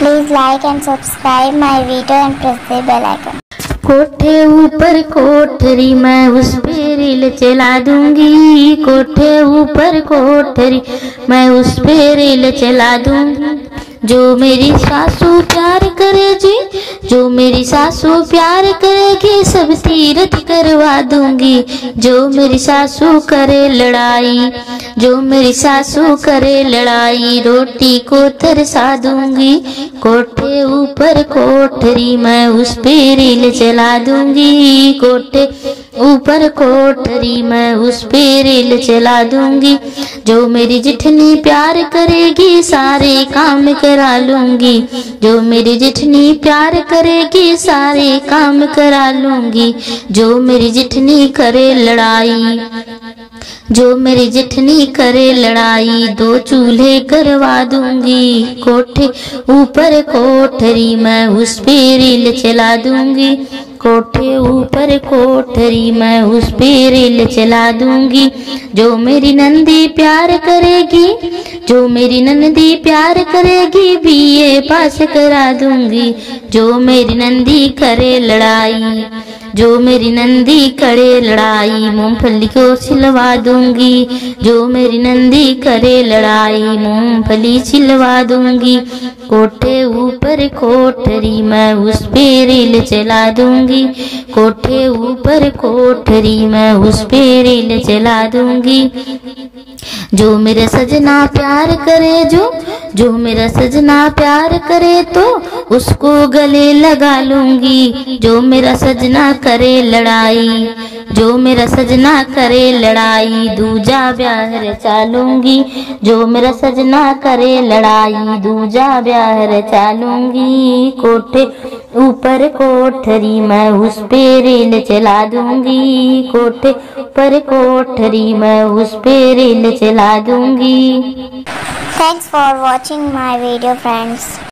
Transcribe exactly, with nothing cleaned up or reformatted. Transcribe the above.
Please like and subscribe my video and press the bell icon. कोठे ऊपर कोठरी, मैं उस पे रेल चला दूंगी। कोठे ऊपर कोठरी, मैं उस पे रेल चला दूंगी। जो मेरी सासू प्यार करे जी, जो मेरी सासू प्यार करेगी, सब तीरथ करवा दूंगी। जो मेरी सासू करे लड़ाई, जो मेरी सासू करे लड़ाई, रोटी को तरसा दूंगी। कोठे ऊपर कोठरी, मैं उस पे रेल चला दूंगी। कोठे ऊपर कोठरी, मैं उस पे रेल चला दूंगी। जो मेरी जिठनी प्यार करेगी, सारे काम करा लूंगी। जो मेरी जिठनी प्यार करेगी, सारे काम करा लूंगी। जो मेरी जिठनी करे लड़ाई, जो मेरी जिठनी करे लड़ाई, दो चूल्हे करवा दूंगी। कोठे ऊपर कोठरी, मैं उस पे रेल चला दूंगी। कोठे ऊपर कोठरी, मैं उस पे रेल चला दूंगी। जो मेरी नंदी प्यार करेगी, जो मेरी नंदी प्यार करेगी, बीए पास करा दूंगी। जो मेरी नंदी करे लड़ाई, जो मेरी नंदी करे लड़ाई, मूंगफली को छिलवा दूंगी। जो मेरी नंदी करे लड़ाई, मूंगफली छिलवा दूंगी। कोठे ऊपर कोठरी, मैं उस पे रेल चला दूंगी। कोठे ऊपर कोठरी, मैं उस पे रेल चला दूंगी। जो मेरा सजना प्यार करे, जो, जो मेरा सजना प्यार करे, तो उसको गले लगा लूंगी। जो मेरा सजना करे लड़ाई, जो मेरा सजना करे लड़ाई, दूजा ब्याह रचा लूंगी। जो मेरा सजना करे लड़ाई, दूजा ब्याह रचा लूंगी। कोठे ऊपर कोठरी, मैं उस पे रेल चला दूंगी। कोठे ऊपर कोठरी, मैं उस पे रेल चला दूंगी। Thanks for watching my video, friends.